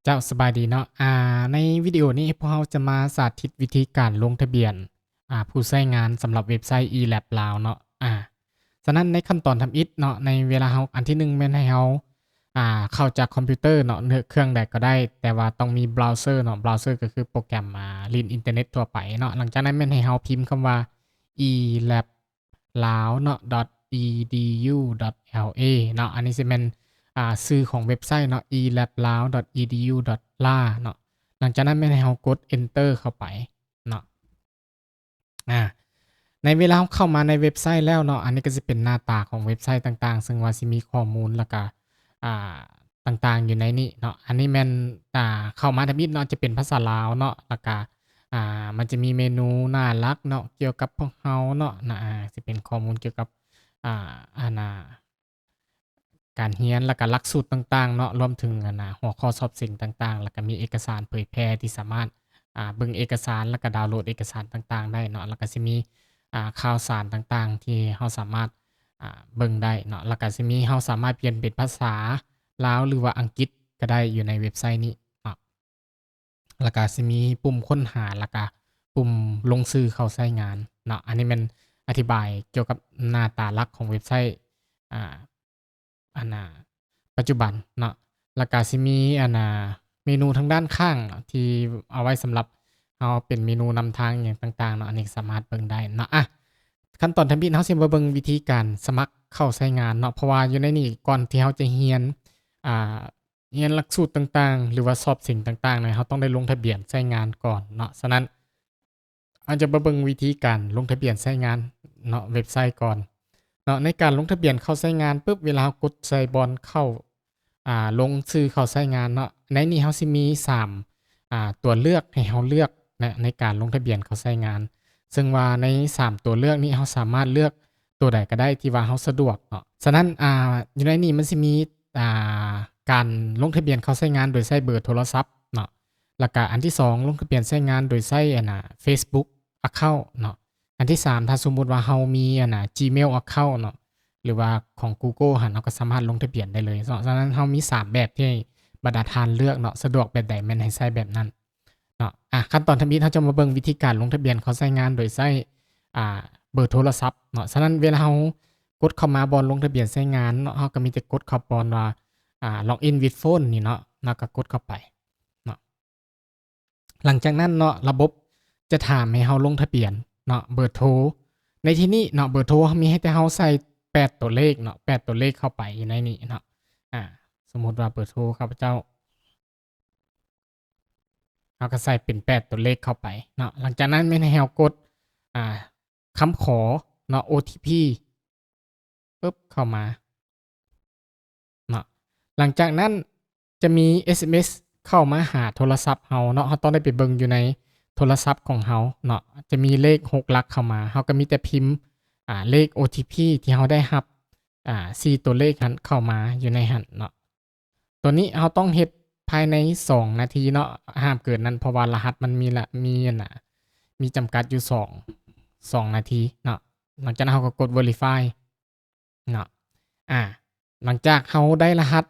ເຈົ້າ ສະບາຍດີເນາະ. ອາ ໃນວິດີໂອນີ້ພວກເຮົາຈະມາສາທິດວິທີການລົງທະບຽນ ອາ ຜູ້ໃຊ້ງານສຳລັບເວັບໄຊ ອີແລັບ ລາວເນາະ. ອາ ສະນັ້ນໃນຂັ້ນຕອນທຳອິດເນາະ ໃນເວລາເຮົາ ອັນທີໜຶ່ງແມ່ນໃຫ້ເຮົາ ອາ ເຂົ້າຈາກຄອມພິວເຕີເນາະ ເລືອກເຄື່ອງໃດກໍໄດ້ ແຕ່ວ່າຕ້ອງມີບຣາວເຊີເນາະ. ບຣາວເຊີກໍຄືໂປຣແກຣມ ອາ ຫຼິ້ນອິນເຕີເນັດທົ່ວໄປເນາະ. ຫຼັງຈາກນັ້ນແມ່ນໃຫ້ເຮົາພິມຄຳວ່າ e lab lao ເນາະ dot e d u dot l a ເນາະ. ອັນນີ້ຊິແມ່ນ ອາ ຊື່ຂອງເວັບໄຊເນາະ e lab lao dot e d u dot l a ເນາະ. ຫຼັງຈາກນັ້ນແມ່ນໃຫ້ເຮົາກົດ enter ເຂົ້າໄປເນາະ. ອາ ໃນເວລາເຮົາເຂົ້າມາໃນເວັບໄຊແລ້ວເນາະ ອັນນີ້ກໍຊິເປັນໜ້າຕາຂອງເວັບໄຊຕ່າງໆ ເຊິ່ງວ່າຊິມີຂໍ້ມູນ ແລ້ວກະ ອາ ຕ່າງໆຢູ່ໃນນີ້ເນາະ. ອັນນີ້ແມ່ນ ອາ ເຂົ້າມາທຳອິດເນາະ ຈະເປັນພາສາລາວເນາະ ແລ້ວກະ ອາ ມັນຈະມີເມນູໜ້າຫຼັກເນາະ ກ່ຽວກັບພວກເຮົາເນາະ ນະ ອາ ຊິເປັນຂໍ້ມູນກ່ຽວກັບ ອາ ອັນນ່າ ການຮຽນ ແລ້ວກະຫຼັກສູດຕ່າງໆເນາະ ລວມເຖິງ ອັນນ່າ ຫົວຂໍ້ສອບເສັງຕ່າງໆ ແລ້ວກະມີເອກະສານເຜີຍແຜ່ທີ່ສາມາດ ອາ ເບິ່ງເອກະສານ ແລ້ວກະດາວໂຫຼດເອກະສານຕ່າງໆໄດ້ເນາະ. ແລ້ວກະຊິມີ ອາ ຂ່າວສານຕ່າງໆທີ່ເຮົາສາມາດ ອາ ເບິ່ງໄດ້ເນາະ. ແລ້ວກະຊິມີ ເຮົາສາມາດປ່ຽນເປັນພາສາລາວ ຫຼືວ່າອັງກິດກໍໄດ້ຢູ່ໃນເວັບໄຊນີ້ເນາະ. ແລ້ວກະຊິມີປຸ່ມຄົ້ນຫາ ແລ້ວກະປຸ່ມລົງຊື່ເຂົ້າໃຊ້ງານເນາະ. ອັນນີ້ແມ່ນອະທິບາຍກ່ຽວກັບໜ້າຕາຫຼັກຂອງເວັບໄຊ ອາ ອັນນ່າ ປັດຈຸບັນເນາະ. ແລ້ວກະຊິມີ ອັນນ່າ ເມນູທາງດ້ານຂ້າງເນາະ ທີ່ເອົາໄວ້ສຳລັບເຮົາເປັນເມນູນຳທາງຫຍັງຕ່າງໆເນາະ. ອັນນີ້ສາມາດເບິ່ງໄດ້ເນາະ. ອາ ຂັ້ນຕອນທຳອິດເຮົາຊິມາເບິ່ງວິທີການສະໝັກເຂົ້າໃຊ້ງານເນາະ ເພາະວ່າຢູ່ໃນນີ້ ກ່ອນທີ່ເຮົາຈະຮຽນ ອາ ຮຽນຫຼັກສູດຕ່າງໆ ຫຼືວ່າສອບເສັງຕ່າງໆເນາະ ເຮົາຕ້ອງໄດ້ລົງທະບຽນໃຊ້ງານກ່ອນເນາະ. ສະນັ້ນ ເຮົາຈະມາເບິ່ງວິທີການລົງທະບຽນໃຊ້ງານເນາະ ເວັບໄຊກ່ອນເນາະ. ໃນການລົງທະບຽນເຂົ້າໃຊ້ງານປຶບ ເວລາເຮົາກົດໃສ່ບ່ອນເຂົ້າ ອາ ລົງຊື່ເຂົ້າໃຊ້ງານເນາະ ໃນນີ້ເຮົາຊິມີສາມ ອາ ຕົວເລືອກໃຫ້ເຮົາເລືອກນະ ໃນການລົງທະບຽນເຂົ້າໃຊ້ງານ ເຊິ່ງວ່າໃນສາມຕົວເລືອກນີ້ ເຮົາສາມາດເລືອກຕົວໃດກໍໄດ້ທີ່ວ່າເຮົາສະດວກເນາະ. ສະນັ້ນ ອາ ຢູ່ໃນນີ້ມັນຊິມີ ອາ ການລົງທະບຽນເຂົ້າໃຊ້ງານໂດຍໃຊ້ເບີໂທລະສັບເນາະ ແລ້ວກະອັນທີສອງ ລົງທະບຽນໃຊ້ງານໂດຍໃຊ້ ອັນນ່າ Facebook Account ເນາະ. ອັນທີສາມ ຖ້າສົມມຸດວ່າເຮົາມີ ອັນນ່າ Gmail Account ເນາະ ຫຼືວ່າຂອງ Google ຫັ້ນ ເຮົາກໍສາມາດລົງທະບຽນໄດ້ເລີຍເນາະ. ສະນັ້ນເຮົາມີສາມແບບທີ່ໃຫ້ບັນດາທ່ານເລືອກເນາະ ສະດວກແບບໃດແມ່ນໃຫ້ໃຊ້ແບບນັ້ນເນາະ. ອາ ຂັ້ນຕອນທຳອິດເຮົາຈະມາເບິ່ງວິທີການລົງທະບຽນເຂົ້າໃຊ້ງານໂດຍໃຊ້ ອາ ເບີໂທລະສັບເນາະ. ສະນັ້ນເວລາເຮົາກົດເຂົ້າມາບ່ອນລົງທະບຽນໃຊ້ງານເນາະ ເຮົາກໍມີແຕ່ກົດເຂົ້າບ່ອນວ່າ ອາ Login with Phone ນີ້ເນາະ ແລ້ວກໍກົດເຂົ້າໄປເນາະ. ຫຼັງຈາກນັ້ນເນາະ ລະບົບຈະຖາມໃຫ້ເຮົາລົງທະບຽນເນາະ ເບີໂທ. ໃນທີ່ນີ້ເນາະ ເບີໂທເຮົາມີໃຫ້ແຕ່ເຮົາໃສ່ແປດຕົວເລກເນາະ ແປດຕົວເລກເຂົ້າໄປຢູ່ໃນນີ້ເນາະ. ອາ ສົມມຸດວ່າເບີໂທຂ້າພະເຈົ້າ ເຮົາກໍໃສ່ເປັນແປດຕົວເລກເຂົ້າໄປເນາະ. ຫຼັງຈາກນັ້ນແມ່ນໃຫ້ເຮົາກົດ ອາ ຄຳຂໍເນາະ ໂອທີພີ ປຶບ ເຂົ້າມາເນາະ. ຫຼັງຈາກນັ້ນຈະມີ ເອສເອັມເອສ ເຂົ້າມາຫາໂທລະສັບເຮົາເນາະ ເຮົາຕ້ອງໄດ້ໄປເບິ່ງຢູ່ໃນໂທລະສັບຂອງເຮົາເນາະ. ຈະມີເລກຫົກຫຼັກເຂົ້າມາ ເຮົາກໍມີແຕ່ພິມ ອາ ເລກໂອທີພີທີ່ເຮົາໄດ້ຮັບ ອາ ສີ່ຕົວເລກຫັ້ນເຂົ້າມາຢູ່ໃນຫັ້ນເນາະ. ຕົວນີ້ເຮົາຕ້ອງເຮັດພາຍໃນສອງນາທີເນາະ ຫ້າມເກີນນັ້ນ ເພາະວ່າລະຫັດມັນມີລະ ມີ ອັນນ່າ ມີຈຳກັດຢູ່ສອງ ສອງນາທີເນາະ. ຫຼັງຈາກນັ້ນເຮົາກໍກົດ Verify ເນາະ. ອາ ຫຼັງຈາກເຮົາໄດ້ລະຫັດ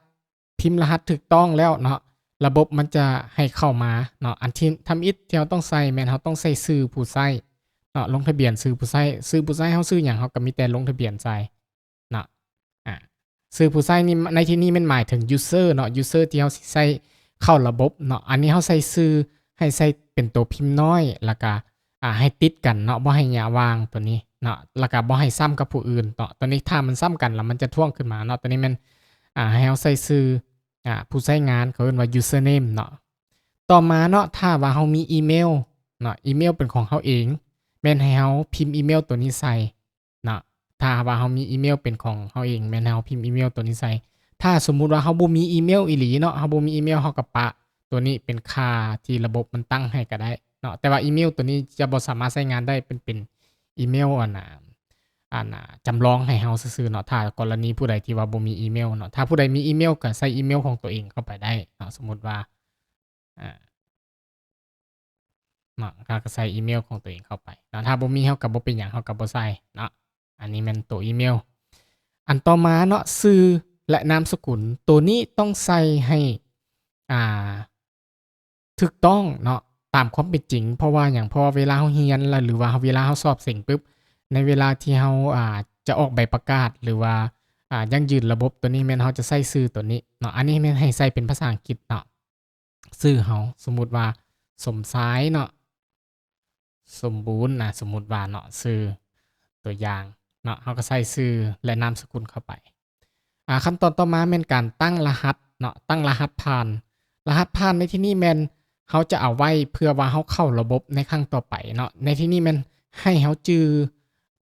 ພິມລະຫັດຖືກຕ້ອງແລ້ວເນາະ ລະບົບມັນຈະໃຫ້ເຂົ້າມາເນາະ. ອັນທີ່ທຳອິດທີ່ເຮົາຕ້ອງໃສ່ແມ່ນເຮົາຕ້ອງໃສ່ຊື່ຜູ້ໃຊ້ເນາະ ລົງທະບຽນຊື່ຜູ້ໃຊ້. ຊື່ຜູ້ໃຊ້ເຮົາຊື່ຫຍັງ ເຮົາກໍມີແຕ່ລົງທະບຽນໃສ່ ເນາະ. ອາ ຊື່ຜູ້ໃຊ້ນີ້ ໃນທີ່ນີ້ແມ່ນໝາຍເຖິງ user ເນາະ user ທີ່ເຮົາຊິໃຊ້ເຂົ້າລະບົບເນາະ. ອັນນີ້ເຮົາໃສ່ຊື່ ໃຫ້ໃສ່ເປັນໂຕພິມນ້ອຍ ແລ້ວກະ ອາ ໃຫ້ຕິດກັນເນາະ ບໍ່ໃຫ້ຍະຫວ່າງໂຕນີ້ເນາະ ແລ້ວກະບໍ່ໃຫ້ຊ້ຳກັບຜູ້ອື່ນເນາະ. ໂຕນີ້ຖ້າມັນຊ້ຳກັນແລ້ວມັນຈະທ້ວງຂຶ້ນມາເນາະ. ໂຕນີ້ແມ່ນ ອາ ໃຫ້ເຮົາໃສ່ຊື່ ອາ ຜູ້ໃຊ້ງານ ເຂົາເອີ້ນວ່າ username ເນາະ. ຕໍ່ມາເນາະ ຖ້າວ່າເຮົາມີອີເມວເນາະ ອີເມວເປັນຂອງເຮົາເອງ ແມ່ນໃຫ້ເຮົາພິມອີເມວໂຕນີ້ໃສ່ ເນາະ. ຖ້າວ່າເຮົາມີອີເມວເປັນຂອງເຮົາເອງ ແມ່ນເຮົາພິມອີເມວໂຕນີ້ໃສ່. ຖ້າສົມມຸດວ່າເຮົາບໍ່ມີອີເມວອີ່ຫຼີເນາະ ເຮົາບໍ່ມີອີເມວ ເຮົາກໍປະໂຕນີ້ເປັນຄ່າທີ່ລະບົບມັນຕັ້ງໃຫ້ກໍໄດ້ເນາະ. ແຕ່ວ່າອີເມວໂຕນີ້ຈະບໍ່ສາມາດໃຊ້ງານໄດ້ ເປັນ ເປັນອີເມວ ອັນນ່າ ອັນນ່າ ຈຳລອງໃຫ້ເຮົາຊື່ໆເນາະ. ຖ້າກໍລະນີຜູ້ໃດທີ່ວ່າບໍ່ມີອີເມວເນາະ ຖ້າຜູ້ໃດມີອີເມວກໍໃສ່ອີເມວຂອງຕົວເອງເຂົ້າໄປໄດ້ເນາະ. ສົມມຸດວ່າ ອາ ເນາະ ເຮົາກໍໃສ່ອີເມວຂອງຕົວເອງເຂົ້າໄປເນາະ. ຖ້າບໍ່ມີເຮົາກໍບໍ່ເປັນຫຍັງ ເຮົາກໍບໍ່ໃສ່ເນາະ. ອັນນີ້ແມ່ນໂຕອີເມວ. ອັນຕໍ່ມາເນາະ ຊື່ ແລະ ນາມສະກຸນ ໂຕນີ້ຕ້ອງໃສ່ໃຫ້ ອ່າ ຖືກຕ້ອງເນາະ ຕາມຄວາມເປັນຈິງ. ເພາະວ່າຫຍັງ? ເພາະວ່າເວລາເຮົາຮຽນ ລະ ຫຼືວ່າເຮົາ ເວລາເຮົາສອບເສັງປຶບ ໃນເວລາທີ່ເຮົາ ອ່າ ຈະອອກໃບປະກາດ ຫຼືວ່າ ອ່າ ຢັ້ງຢືນລະບົບໂຕນີ້ ແມ່ນເຮົາຈະໃສ່ຊື່ໂຕນີ້ເນາະ. ອັນນີ້ແມ່ນໃຫ້ໃສ່ເປັນພາສາອັງກິດເນາະ. ຊື່ເຮົາ ສົມມຸດວ່າ ສົມຊາຍເນາະ ສົມບູນນະ ສົມມຸດວ່າເນາະ ຊື່ ຕົວຢ່າງເນາະ ເຮົາກໍໃສ່ຊື່ ແລະ ນາມສະກຸນເຂົ້າໄປ. ອ່າ ຂັ້ນຕອນຕໍ່ມາແມ່ນການຕັ້ງລະຫັດເນາະ ຕັ້ງລະຫັດຜ່ານ. ລະຫັດຜ່ານໃນທີ່ນີ້ແມ່ນເຮົາຈະເອົາໄວ້ເພື່ອວ່າເຮົາເຂົ້າລະບົບໃນຄັ້ງຕໍ່ໄປເນາະ. ໃນທີ່ນີ້ແມ່ນໃຫ້ເຮົາຈື່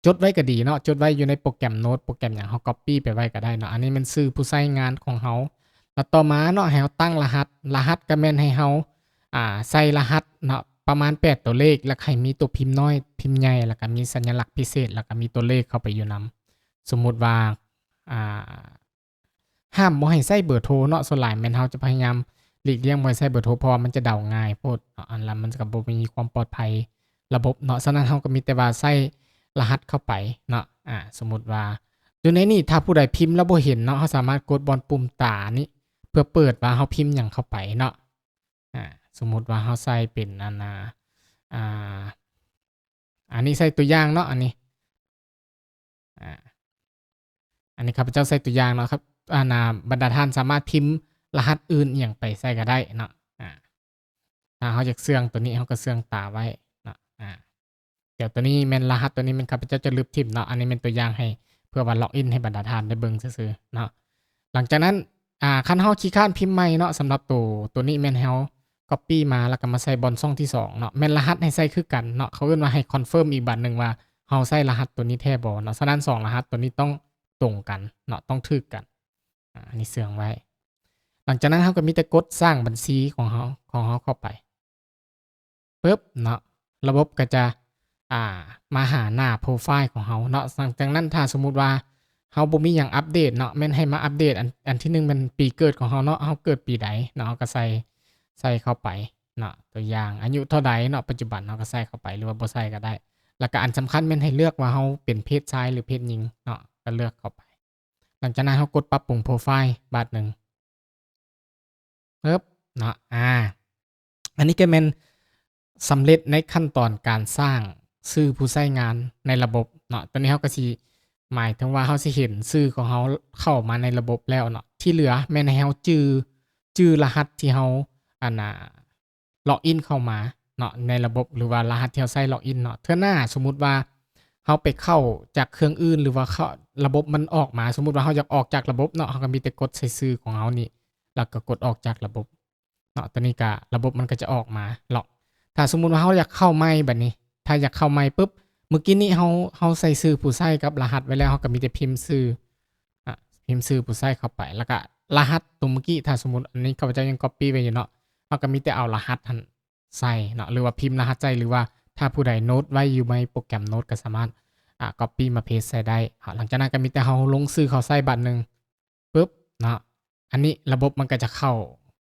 ຈົດໄວ້ກໍດີເນາະ ຈົດໄວ້ຢູ່ໃນໂປຣແກຣມໂນ້ດ ໂປຣແກຣມຫຍັງ ເຮົາກັອບປີ້ໄປໄວ້ກໍໄດ້ເນາະ. ອັນນີ້ແມ່ນຊື່ຜູ້ໃຊ້ງານຂອງເຮົາ. ແລ້ວຕໍ່ມາເນາະ ໃຫ້ເຮົາຕັ້ງລະຫັດ ລະຫັດກໍແມ່ນໃຫ້ເຮົາ ອ່າ ໃສ່ລະຫັດເນາະ ປະມານແປດຕົວເລກ ແລ້ວໃຫ້ມີຕົວພິມນ້ອຍ ພິມໃຫຍ່ ແລ້ວກໍມີສັນຍາລັກພິເສດ ແລ້ວກໍມີຕົວເລກເຂົ້າໄປຢູ່ນຳ. ສົມມຸດວ່າ ອ່າ ຫ້າມບໍ່ໃຫ້ໃຊ້ເບີໂທເນາະ ສ່ວນຫຼາຍແມ່ນເຮົາຈະພະຍາຍາມຫຼີກລ່ຽງບໍ່ໃຫ້ໃຊ້ເບີໂທ ເພາະວ່າມັນຈະເດົາງ່າຍໂພດເນາະ ອັນລະມັນກໍບໍ່ມີຄວາມປອດໄພລະບົບເນາະ. ສະນັ້ນເຮົາກໍມີແຕ່ວ່າໃສ່ລະຫັດເຂົ້າໄປເນາະ. ອາ ສົມມຸດວ່າຢູ່ໃນນີ້ ຖ້າຜູ້ໃດພິມແລ້ວບໍ່ເຫັນເນາະ ເຮົາສາມາດກົດບ່ອນປຸ່ມຕານີ້ ເພື່ອເປີດວ່າເຮົາພິມຫຍັງເຂົ້າໄປເນາະ. ອາ ສົມມຸດວ່າເຮົາໃສ່ເປັນອັນນາ ອາ ອັນນີ້ໃສ່ຕົວຢ່າງເນາະ ອັນນີ້ ອາ ອັນນີ້ຂ້າພະເຈົ້າໃສ່ຕົວຢ່າງເນາະ ຄັບ ອັນນາ ບັນດາທ່ານສາມາດພິມລະຫັດອື່ນອີ່ຫຍັງໄປໃສ່ກໍໄດ້ເນາະ. ອາ ຖ້າເຮົາຢາກເຊື່ອງຕົວນີ້ ເຮົາກໍເຊື່ອງຕາໄວ້ເນາະ. ອາ ດຽວຕົວນີ້ແມ່ນລະຫັດ ຕົວນີ້ແມ່ນຂ້າພະເຈົ້າຈະລຶບຖິ້ມເນາະ. ອັນນີ້ແມ່ນຕົວຢ່າງໃຫ້ ເພື່ອວ່າລັອກອິນໃຫ້ບັນດາທ່ານໄດ້ເບິ່ງຊື່ໆເນາະ. ຫຼັງຈາກນັ້ນ ອາ ຄັນເຮົາຂີ້ຄ້ານພິມໃໝ່ເນາະ ສຳລັບໂຕ ໂຕນີ້ແມ່ນໃຫ້ເຮົາກັອບປີ້ມາ ແລ້ວກໍມາໃສ່ບ່ອນຊ່ອງທີສອງເນາະ ແມ່ນລະຫັດໃຫ້ໃສ່ຄືກັນເນາະ. ເຂົາເອີ້ນວ່າໃຫ້ຄອນເຟີມອີກບາດໜຶ່ງວ່າເຮົາໃສ່ລະຫັດໂຕນີ້ແທ້ບໍ່ເນາະ. ສະນັ້ນສອງລະຫັດໂຕນີ້ຕ້ອງຕົງກັນເນາະ ຕ້ອງຖືກກັນ. ອາ ອັນນີ້ເຊື່ອງໄວ້. ຫຼັງຈາກນັ້ນເຮົາກໍມີແຕ່ກົດສ້າງບັນຊີຂອງເຮົາ ຂອງເຮົາເຂົ້າໄປ ປຶບເນາະ ລະບົບກໍຈະ ອ່າ ມາຫາໜ້າໂປຣໄຟລ໌ຂອງເຮົາເນາະ. ຫຼັງຈາກນັ້ນ ຖ້າສົມມຸດວ່າເຮົາບໍ່ມີຫຍັງອັບເດດເນາະ ແມ່ນໃຫ້ມາອັບເດດ ອັນ ອັນທີໜຶ່ງແມ່ນປີເກີດຂອງເຮົາເນາະ ເຮົາເກີດປີໃດເນາະ ເຮົາກໍໃສ່ ໃສ່ເຂົ້າໄປເນາະ. ຕົວຢ່າງອາຍຸເທົ່າໃດເນາະ ປັດຈຸບັນເຮົາກໍໃສ່ເຂົ້າໄປ ຫຼືວ່າບໍ່ໃສ່ກໍໄດ້. ແລ້ວກໍອັນສຳຄັນແມ່ນໃຫ້ເລືອກວ່າເຮົາເປັນເພດຊາຍ ຫຼື ເພດຍິງເນາະ ກໍເລືອກເຂົ້າໄປ. ຫຼັງຈາກນັ້ນເຮົາກົດປັບປຸງໂປຣໄຟລ໌ບາດໜຶ່ງ ປຶບເນາະ. ອາ ອັນນີ້ກໍແມ່ນສຳເລັດໃນຂັ້ນຕອນການສ້າງຊື່ຜູ້ໃຊ້ງານໃນລະບົບເນາະ. ຕອນນີ້ເຮົາກໍຊິ ໝາຍເຖິງວ່າເຮົາຊິເຫັນຊື່ຂອງເຮົາເຂົ້າມາໃນລະບົບແລ້ວເນາະ. ທີ່ເຫຼືອແມ່ນໃຫ້ເຮົາຈື່ ຈື່ລະຫັດທີ່ເຮົາ ອັນນາ ລັອກອິນເຂົ້າມາເນາະ ໃນລະບົບ ຫຼືວ່າລະຫັດທີ່ເຮົາໃຊ້ລັອກອິນເນາະ. ເທື່ອໜ້າສົມມຸດວ່າເຮົາໄປເຂົ້າຈາກເຄື່ອງອື່ນ ຫຼືວ່າເຂົ້າ ລະບົບມັນອອກມາ ສົມມຸດວ່າເຮົາຢາກອອກຈາກລະບົບເນາະ ເຮົາກໍມີແຕ່ກົດໃສ່ຊື່ຂອງເຮົານີ້ ແລ້ວກໍກົດອອກຈາກລະບົບເນາະ. ຕອນນີ້ກໍລະບົບມັນກໍຈະອອກມາລັອກ. ຖ້າສົມມຸດວ່າເຮົາຢາກເຂົ້າໃໝ່ບາດນີ້ ຖ້າຢາກເຂົ້າໃໝ່ປຶບ ເມື່ອກີ້ນີ້ເຮົາ ເຮົາໃສ່ຊື່ຜູ້ໃຊ້ກັບລະຫັດໄວ້ແລ້ວ ເຮົາກໍມີແຕ່ພິມຊື່ ອາ ພິມຊື່ຜູ້ໃຊ້ເຂົ້າໄປ ແລ້ວກະລະຫັດຕົວເມື່ອກີ້ ຖ້າສົມມຸດອັນນີ້ຂ້າພະເຈົ້າຍັງກັອບປີ້ໄວ້ຢູ່ເນາະ ເຮົາກະມີແຕ່ເອົາລະຫັດຫັ້ນໃສ່ເນາະ ຫຼືວ່າພິມລະຫັດໃສ່ ຫຼືວ່າຖ້າຜູ້ໃດໂນ້ດໄວ້ຢູ່ໃນໂປຣແກຣມໂນ້ດ ກະສາມາດ ອາ ກັອບປີ້ມາເພສໃສ່ໄດ້. ອາ ຫຼັງຈາກນັ້ນກະມີແຕ່ເຮົາລົງຊື່ເຂົ້າໃສ່ບາດໜຶ່ງ ປຶບເນາະ ອັນນີ້ລະບົບມັນກະຈະເຂົ້າ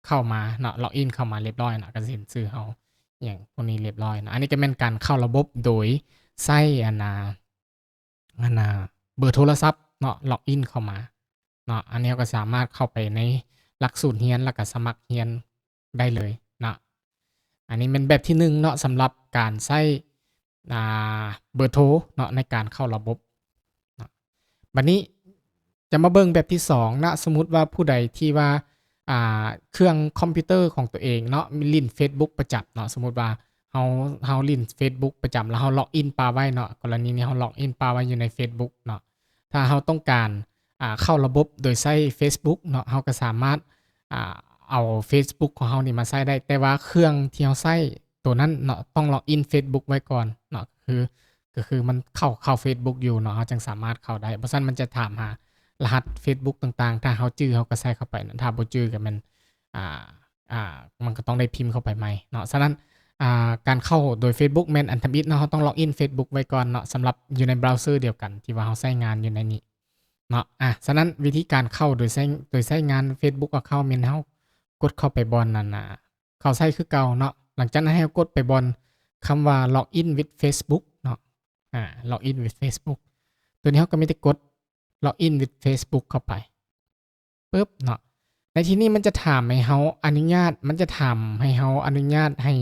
ເຂົ້າມາເນາະ ລັອກອິນເຂົ້າມາລຽບຮ້ອຍເນາະ ກະຊິເຫັນຊື່ເຮົາ ອີ່ຫຍັງພວກນີ້ລຽບຮ້ອຍເນາະ. ອັນນີ້ກະແມ່ນການເຂົ້າລະບົບໂດຍໃຊ້ ອັນນາ ອັນນາ ເບີໂທລະສັບເນາະ ລັອກອິນເຂົ້າມາເນາະ. ອັນນີ້ເຮົາກໍສາມາດເຂົ້າໄປໃນຫຼັກສູດຮຽນ ແລ້ວກໍສະໝັກຮຽນໄດ້ເລີຍເນາະ. ອັນນີ້ແມ່ນແບບທີໜຶ່ງເນາະ ສຳລັບການໃຊ້ ອ່າ ເບີໂທເນາະ ໃນການເຂົ້າລະບົບເນາະ. ບັດນີ້ຈະມາເບິ່ງແບບທີສອງເນາະ ສົມມຸດວ່າຜູ້ໃດທີ່ວ່າ ອ່າ ເຄື່ອງຄອມພິວເຕີຂອງຕົວເອງເນາະ ຫຼິ້ນເຟສບຸກປະຈຳເນາະ ສົມມຸດວ່າ ເຮົາ ເຮົາຫຼິ້ນເຟສບຸກປະຈຳ ແລ້ວເຮົາລັອກອິນປະໄວ້ເນາະ ກໍລະນີນີ້ເຮົາລັອກອິນປະໄວ້ຢູ່ໃນເຟສບຸກເນາະ. ຖ້າເຮົາຕ້ອງການ ອ່າ ເຂົ້າລະບົບໂດຍໃຊ້ເຟສບຸກເນາະ ເຮົາກໍສາມາດ ອ່າ ເອົາເຟສບຸກຂອງເຮົານີ້ມາໃຊ້ໄດ້ ແຕ່ວ່າເຄື່ອງທີ່ເຮົາໃຊ້ໂຕນັ້ນເນາະ ຕ້ອງລັອກອິນເຟສບຸກໄວ້ກ່ອນເນາະ ຄື ກໍຄືມັນເຂົ້າ ເຂົ້າເຟສບຸກຢູ່ເນາະ ເຮົາຈຶ່ງສາມາດເຂົ້າໄດ້ ບໍ່ຊັ້ນມັນຈະຖາມຫາລະຫັດເຟສບຸກຕ່າງໆ ຖ້າເຮົາຈື່ເຮົາກໍໃສ່ເຂົ້າໄປເນາະ ຖ້າບໍ່ຈື່ກໍແມ່ນ ອ່າ ອ່າ ມັນກໍຕ້ອງໄດ້ພິມເຂົ້າໄປໃໝ່ເນາະ. ສະນັ້ນ ອ່າ ການເຂົ້າໂດຍເຟສບຸກແມ່ນອັນທຳອິດເນາະ ເຮົາຕ້ອງລັອກອິນເຟສບຸກໄວ້ກ່ອນເນາະ ສຳລັບຢູ່ໃນບຣາວເຊີດຽວກັນທີ່ວ່າເຮົາໃຊ້ງານຢູ່ໃນນີ້ເນາະ. ອາ ສະນັ້ນວິທີການເຂົ້າໂດຍໃຊ້ ໂດຍໃຊ້ງານເຟສບຸກອາເຄົາແມ່ນເຮົາກົດເຂົ້າໄປບ່ອນນັ້ນນະ ເຂົ້າໃຊ້ຄືເກົ່າເນາະ. ຫຼັງຈາກນັ້ນໃຫ້ເຮົາກົດໄປບ່ອນຄຳວ່າ login with Facebook ເນາະ ອາ login with Facebook ໂຕນີ້ເຮົາກໍມີແຕ່ກົດ login with Facebook ເຂົ້າໄປ ປຶບເນາະ. ໃນທີ່ນີ້ມັນຈະຖາມໃຫ້ເຮົາອະນຸຍາດ ມັນຈະຖາມໃຫ້ເຮົາອະນຸຍາດໃຫ້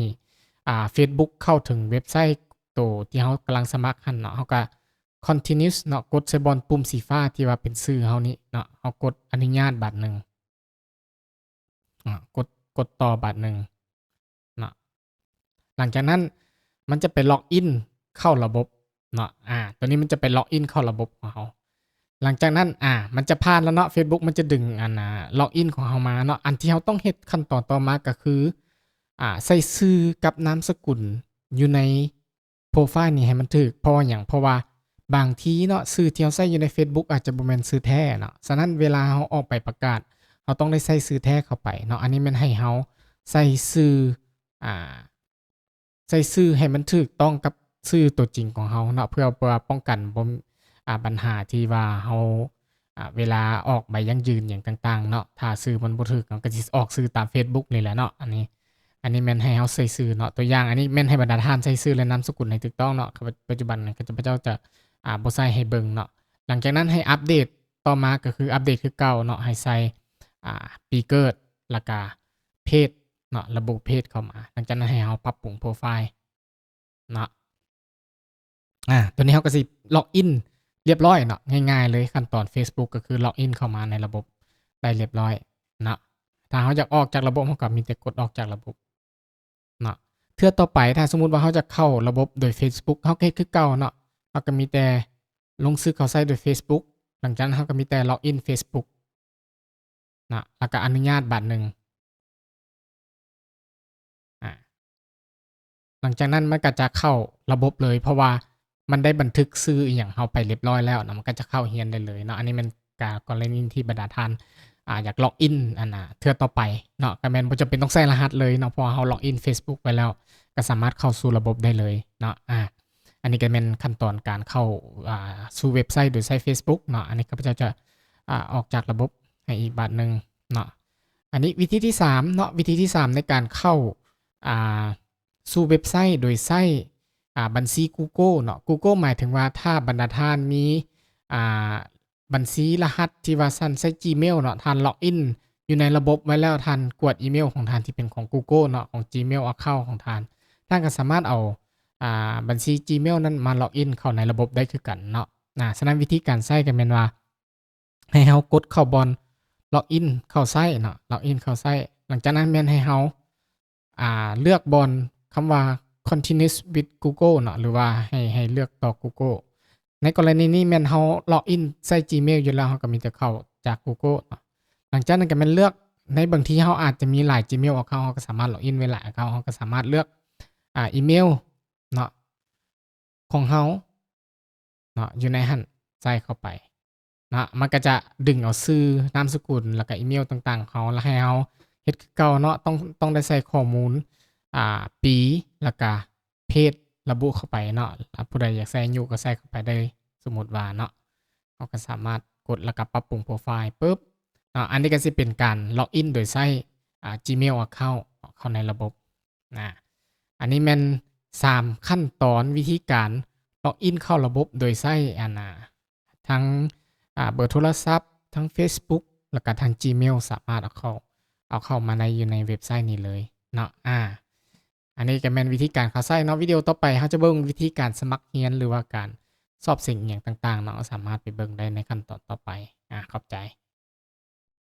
ອ່າ Facebook ເຂົ້າເຖິງເວັບໄຊໂຕທີ່ເຮົາກຳລັງສະໝັກຫັ້ນເນາະ. ເຮົາກໍ continue ເນາະ, ກົດໃສ່ບ່ອນປຸ່ມສີຟ້າທີ່ວ່າເປັນຊື່ເຮົານີ້ເນາະ, ເຮົາກົດອະນຸຍາດບາດໜຶ່ງ. ອາ ກົດ ກົດຕໍ່ບາດໜຶ່ງເນາະ. ຫຼັງຈາກນັ້ນມັນຈະໄປ log in ເຂົ້າລະບົບເນາະ. ອາ ຕົວນີ້ມັນຈະໄປ log in ເຂົ້າລະບົບຂອງເຮົາ. ຫຼັງຈາກນັ້ນ ອາ ມັນຈະຜ່ານແລ້ວເນາະ, Facebook ມັນຈະດຶງອັນ ອາ log in ຂອງເຮົາມາເນາະ. ອັນທີ່ເຮົາຕ້ອງເຮັດຂັ້ນຕອນຕໍ່ມາກໍຄື ອາ ໃສ່ຊື່ກັບນາມສະກຸນຢູ່ໃນ ໂປຣໄຟລ໌ນີ້ໃຫ້ມັນຖືກ. ເພາະວ່າຫຍັງ? ເພາະວ່າບາງທີເນາະ ຊື່ທີ່ເຮົາໃຊ້ຢູ່ໃນ Facebook ອາດຈະບໍ່ແມ່ນຊື່ແທ້ເນາະ. ສະນັ້ນເວລາເຮົາອອກໃບປະກາດ ເຮົາຕ້ອງໄດ້ໃສ່ຊື່ແທ້ເຂົ້າໄປເນາະ. ອັນນີ້ແມ່ນໃຫ້ເຮົາໃສ່ຊື່ ອາ ໃສ່ຊື່ໃຫ້ມັນຖືກຕ້ອງກັບຊື່ຕົວຈິງຂອງເຮົາເນາະ, ເພື່ອ ເພື່ອປ້ອງກັນບໍ່ ອາ ບັນຫາທີ່ວ່າເຮົາ ອາ ເວລາອອກໃບຢັ້ງຢືນຫຍັງຕ່າງໆເນາະ, ຖ້າຊື່ມັນບໍ່ຖືກ ເຮົາກໍຊິອອກຊື່ຕາມ Facebook ນີ້ແຫຼະເນາະ. ອັນນີ້ ອັນນີ້ແມ່ນໃຫ້ເຮົາໃສ່ຊື່ເນາະ. ຕົວຢ່າງ ອັນນີ້ແມ່ນໃຫ້ບັນດາທ່ານໃສ່ຊື່ ແລະ ນາມສະກຸນໃຫ້ຖືກຕ້ອງເນາະ. ປັດ ປັດຈຸບັນນີ້ ຂ້າພະເຈົ້າຈະ ອາ ບໍ່ໃສ່ໃຫ້ເບິ່ງເນາະ. ຫຼັງຈາກນັ້ນໃຫ້ອັບເດດຕໍ່ມາ ກໍຄືອັບເດດຄືເກົ່າເນາະ, ໃຫ້ໃສ່ ອາ ປີເກີດ ແລ້ວກະເພດເນາະ, ລະບຸເພດເຂົ້າມາ. ຫຼັງຈາກນັ້ນໃຫ້ເຮົາປັບປຸງໂປຣໄຟລ໌ ເນາະ. ອາ ຕົວນີ້ເຮົາກໍຊິ log in ລຽບຮ້ອຍເນາະ, ງ່າຍໆເລີຍ. ຂັ້ນຕອນ Facebook ກໍຄື log in ເຂົ້າມາໃນລະບົບໄດ້ລຽບຮ້ອຍເນາະ. ຖ້າເຮົາຢາກອອກຈາກລະບົບ ເຮົາກໍມີແຕ່ກົດອອກຈາກລະບົບເນາະ. ເທື່ອຕໍ່ໄປ ຖ້າສົມມຸດວ່າເຮົາຈະເຂົ້າລະບົບໂດຍ Facebook ເຮົາກໍເຮັດຄືເກົ່າເນາະ, ເຮົາກໍມີແຕ່ລົງຊື່ເຂົ້າໃຊ້ໂດຍ Facebook. ຫຼັງຈາກນັ້ນເຮົາກໍມີແຕ່ log in Facebook ເນາະ ແລ້ວກໍອະນຸຍາດບາດໜຶ່ງ. ອາ ຫຼັງຈາກນັ້ນມັນກໍຈະເຂົ້າລະບົບເລີຍ ເພາະວ່າມັນໄດ້ບັນທຶກຊື່ອີ່ຫຍັງເຮົາໄປລຽບຮ້ອຍແລ້ວເນາະ, ມັນກໍຈະເຂົ້າຮຽນໄດ້ເລີຍເນາະ. ອັນນີ້ແມ່ນກາ ກໍລະນີທີ່ບັນດາທ່ານ ອາ ຢາກ log in ອັນ ອາ ເທື່ອຕໍ່ໄປເນາະ, ກໍແມ່ນບໍ່ຈຳເປັນຕ້ອງໃສ່ລະຫັດເລີຍເນາະ, ເພາະວ່າເຮົາ log in Facebook ໄວ້ແລ້ວ ກໍສາມາດເຂົ້າສູ່ລະບົບໄດ້ເລີຍເນາະ. ອາ ອັນນີ້ກໍແມ່ນຂັ້ນຕອນການເຂົ້າ ອາ ສູ່ເວັບໄຊໂດຍໃຊ້ Facebook ເນາະ. ອັນນີ້ຂ້າພະເຈົ້າຈະ ອາ ອອກຈາກລະບົບໃຫ້ອີກບາດໜຶ່ງເນາະ. ອັນນີ້ວິທີທີສາມເນາະ, ວິທີທີສາມໃນການເຂົ້າ ອາ ສູ່ເວັບໄຊໂດຍໃຊ້ ອາ ບັນຊີ Google ເນາະ. Google ໝາຍເຖິງວ່າຖ້າບັນດາທ່ານມີ ອາ ບັນຊີລະຫັດທີ່ວ່າທ່ານໃຊ້ Gmail ເນາະ, ທ່ານ log in ຢູ່ໃນລະບົບໄວ້ແລ້ວ, ທ່ານກວດອີເມວຂອງທ່ານທີ່ເປັນຂອງ Google ເນາະ, ຂອງ Gmail account ຂອງທ່ານ, ທ່ານກໍສາມາດເອົາ ອາ ບັນຊີ Gmail ນັ້ນມາ log in ເຂົ້າໃນລະບົບໄດ້ຄືກັນເນາະ. ອາ ສະນັ້ນວິທີການໃຊ້ກໍແມ່ນວ່າ ໃຫ້ເຮົາກົດເຂົ້າບ່ອນ log in ເຂົ້າໃຊ້ເນາະ, log in ເຂົ້າໃຊ້. ຫຼັງຈາກນັ້ນແມ່ນໃຫ້ເຮົາ ອາ ເລືອກບ່ອນຄຳວ່າ Continue with Google ເນາະ, ຫຼືວ່າໃຫ້ ໃຫ້ເລືອກຕໍ່ Google. ໃນກໍລະນີນີ້ແມ່ນເຮົາ log in ໃຊ້ Gmail ຢູ່ແລ້ວ, ເຮົາກໍມີແຕ່ເຂົ້າຈາກ Google ເນາະ. ຫຼັງຈາກນັ້ນກໍແມ່ນເລືອກ, ໃນບາງທີເຮົາອາດຈະມີຫຼາຍ Gmail account, ເຮົາກໍສາມາດ log in ໄວ້ຫຼາຍ account, ເຮົາກໍສາມາດເລືອກ ອາ ອີເມວເນາະ ຂອງເຮົາເນາະ, ຢູ່ໃນຫັ້ນໃສ່ເຂົ້າໄປເນາະ. ມັນກໍຈະດຶງເອົາຊື່, ນາມສະກຸນ ແລ້ວກໍອີເມວຕ່າງໆຂອງເຮົາ, ແລ້ວໃຫ້ເຮົາເຮັດຄືເກົ່າເນາະ, ຕ້ອງ ຕ້ອງໄດ້ໃສ່ຂໍ້ມູນ ອາ ປີ ແລ້ວກໍເພດ ລະບຸເຂົ້າໄປເນາະ. ອາ ຜູ້ໃດຢາກໃສ່ອາຍຸກໍໃສ່ເຂົ້າໄປໄດ້, ສົມມຸດວ່າເນາະ, ເຮົາກໍສາມາດກົດ ແລ້ວກໍປັບປຸງໂປຣໄຟລ໌ປຶບເນາະ. ອັນນີ້ກໍຊິເປັນການ log in ໂດຍໃຊ້ ອາ Gmail account ເຂົ້າໃນລະບົບ. ນະ ອັນນີ້ແມ່ນສາມຂັ້ນຕອນວິທີການ log in ເຂົ້າລະບົບໂດຍໃຊ້ ອັນ ອາ ທັງ ອາ ເບີໂທລະສັບ, ທັງ Facebook ແລ້ວກະທັງ Gmail ສາມາດເອົາເຂົ້າ ເອົາເຂົ້າມາໃນ ຢູ່ໃນເວັບໄຊນີ້ເລີຍເນາະ. ອາ ອັນນີ້ກະແມ່ນວິທີການເຂົ້າໃຊ້ເນາະ. ວິດີໂອຕໍ່ໄປເຮົາຈະເບິ່ງວິທີການສະໝັກຮຽນ ຫຼືວ່າການສອບເສັງອີ່ຫຍັງຕ່າງໆເນາະ, ສາມາດໄປເບິ່ງໄດ້ໃນຂັ້ນຕອນຕໍ່ໄປ. ອາ ຂອບໃຈ.